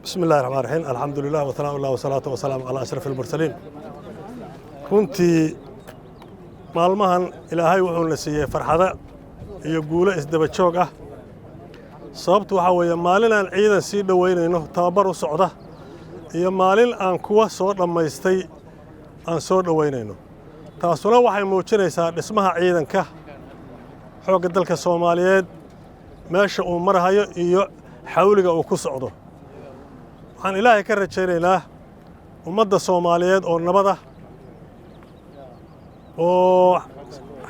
Bismi illahi raxmaan raxiim, alxamdu lilah wasanaa llah wasalaatu wasalaamu calaa ashraf almursaliin. Runtii maalmahan Ilaahay wuxuuna siiyey farxado iyo guulo isdaba joog ah. Sababtu waxaa weeye, maalin aan ciidan sii dhoweynayno tababar u socda iyo maalin aan kuwa soo dhammaystay aan soo dhoweynayno, taasuna waxay muujinaysaa dhismaha ciidanka xoogga dalka Soomaaliyeed meesha uu marhayo iyo xawliga uu ku socdo. Waxaan Ilaahay ka rajaynaynaa ummadda Soomaaliyeed oo nabada oo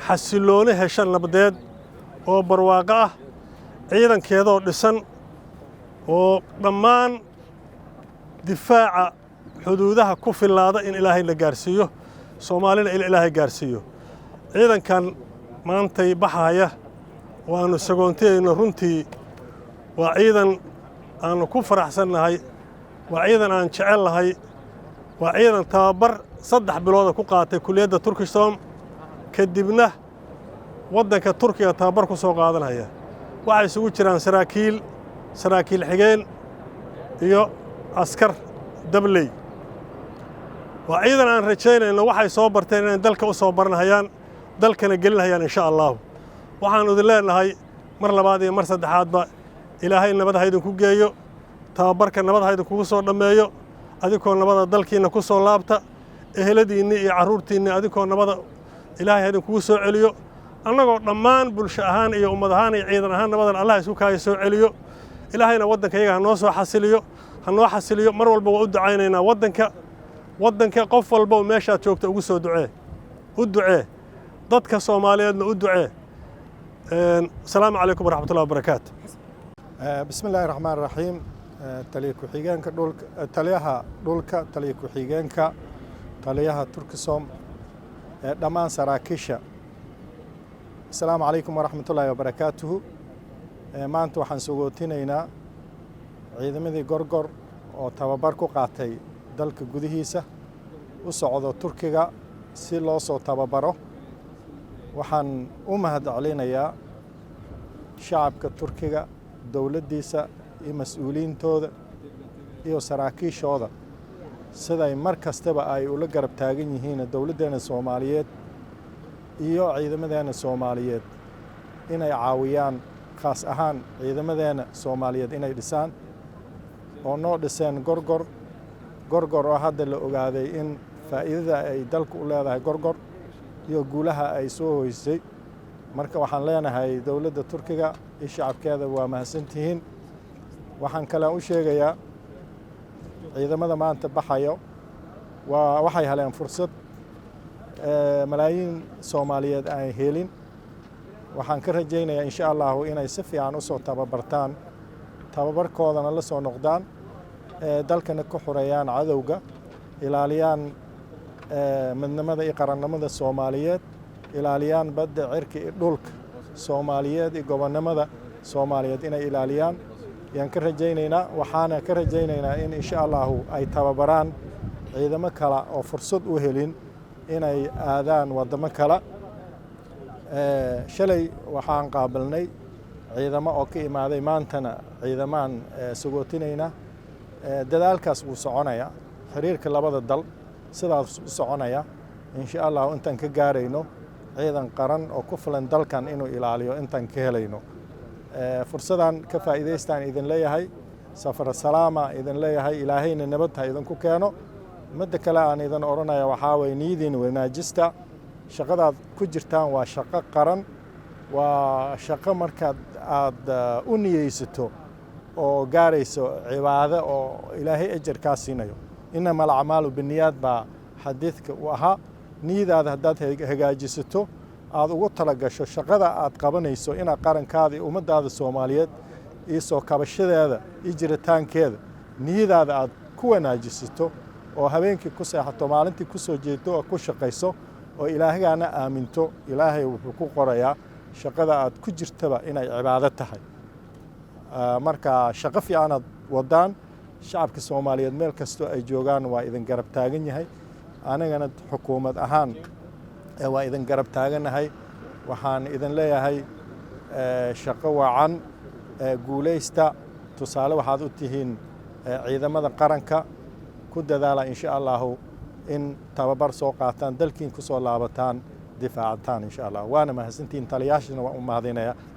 xasillooni hesha, nabadeed oo barwaaqo ah, ciidankeedoo dhisan oo dhammaan difaaca xuduudaha ku fillaada in Ilaahay la gaarsiiyo, Soomaalina in Ilaahay gaarsiiyo. Ciidankan maantay baxaya oo aannu sagoontiyayno runtii waa ciidan aannu ku faraxsannahay, waa ciidan aan jecel lahay, waa ciidan tababar 3 bilooda ku qaatay kuliyadda Turkishsom, kadibna waddanka Turkiga tababar ku soo qaadanaya. Waxay isugu jiraan saraakiil, saraakiil xigeen iyo askar dabley. Waa ciidan aan rajaynayno waxay soo barteen inay dalka u soo baranhayaan, dalkana gelinhayaan, insha Allahu. Waxaannu idin leenahay mar labaad iyo mar saddexaadba, Ilaahay nabad ha idinku geeyo, tababarka nabad ha idinkugu soo dhammeeyo, adinkoo nabada dalkiinna ku soo laabta, eheladiinni iyo carruurtiinni adinkoo nabada Ilaahay ha idinkugu soo celiyo. Annagoo dhammaan bulsho ahaan iyo ummad ahaan iyo ciidan ahaan nabadan Allah isku kaaya soo celiyo. Ilaahayna waddanka iyaga ha noo soo xasiliyo, ha noo xasiliyo. Mar walba waa u ducaynaynaa waddanka. Waddanka qof walba oo meeshaad joogta ugu soo ducee, u ducee, dadka Soomaaliyeedna u ducee. Asalaamu calaykum waraxmatullahi wabarakaatu. Bismi illaahi raxmaan raxiim. Taliya ku-xigeenka dhulka, taliyaha dhulka, taliya ku-xigeenka, taliyaha Turkisom, dhammaan saraakiisha, asalaamu calaykum waraxmatullaahi wabarakaatuhu. Maanta waxaan sogootinaynaa ciidamadii Gorgor oo tababar ku qaatay dalka gudihiisa, u socdo Turkiga si loo soo tababaro. Waxaan u mahad celinayaa shacabka Turkiga, dowladdiisa iyo mas-uuliyiintooda iyo saraakiishooda, siday mar kastaba ay ula garab taagan yihiin dowladdeena Soomaaliyeed iyo ciidamadeena Soomaaliyeed inay caawiyaan, khaas ahaan ciidamadeena Soomaaliyeed inay dhisaan oo noo dhiseen Gorgor. Gorgor oo hadda la ogaaday in faa'iidada ay dalku u leedahay Gorgor iyo guulaha ay soo hoysay. Marka waxaan leenahay dowladda Turkiga iyo shacabkeeda, waa mahadsantihiin. Waxaan kale u sheegayaa ciidamada maanta baxayo waa waxay heleen fursad malaayiin Soomaaliyeed aan helin. Waxaan ka rajaynayaa, insha Allahu, inay si fiican u soo tababartaan, tababarkoodana la soo noqdaan, dalkana ka xoreeyaan cadowga, ilaaliyaan midnimada iyo qarannimada Soomaaliyeed, ilaaliyaan badda, cirka iyo dhulka Soomaaliyeed iyo gobonnimada Soomaaliyeed inay ilaaliyaan ayaan ka rajaynaynaa. Waxaana ka rajaynaynaa in, insha Allahu, ay tababaraan ciidamo kale oo fursad u helin inay aadaan waddamo kale. Shalay waxaan qaabilnay ciidamo oo ka imaaday, maantana ciidamaan sagootinayna. Dadaalkaas wuu soconaya, xiriirka labada dal sidaas u soconaya, insha Allahu, intaan ka gaarayno ciidan qaran oo ku filan dalkan inuu ilaaliyo, intaan ka helayno. Fursadan ka faa'iidaystaan idin leeyahay, safar salaama idin leeyahay, Ilaahayna nabad ha idinku keeno. Midda kale aan idin odhanaya waxaa waye, niyadiina wanaajista. Shaqadaad ku jirtaan waa shaqo qaran, waa shaqo markaad aad u niyeysato oo gaarayso cibaado oo Ilaahay ajar kaa siinayo. Inama alacmaalu biniyaad baa xadiidka u ahaa. Niyadaada haddaad hagaajisato, aad ugu talagasho shaqada aad qabanayso inaad qarankaada iyo ummaddaada Soomaaliyeed iyo soo kabashadeeda iyo jiritaankeeda niyadaada aad ku wanaajisato, oo habeenkii ku seexato, maalintii ku soo jeedo oo ku shaqayso, oo Ilaahgaana aaminto, Ilaahay wuxuu ku qorayaa shaqada aad ku jirtaba inay cibaado tahay. Marka shaqo fiicanaad wadaan. Shacabka Soomaaliyeed meel kastoo ay joogaan waa idin garab taagan yahay. Anigana xukuumad ahaan waa idin garab taaganahay. Waxaan idin leeyahay shaqo wacan, guulaysta. Tusaale waxaad u tihiin Ciidamada qaranka ku dadaala, insha Allahu, in tababar soo qaataan, dalkiin ku soo laabataan, difaacataan, insha Allah. Waana mahadsantihiin. Taliyaashana waan u mahadinaya.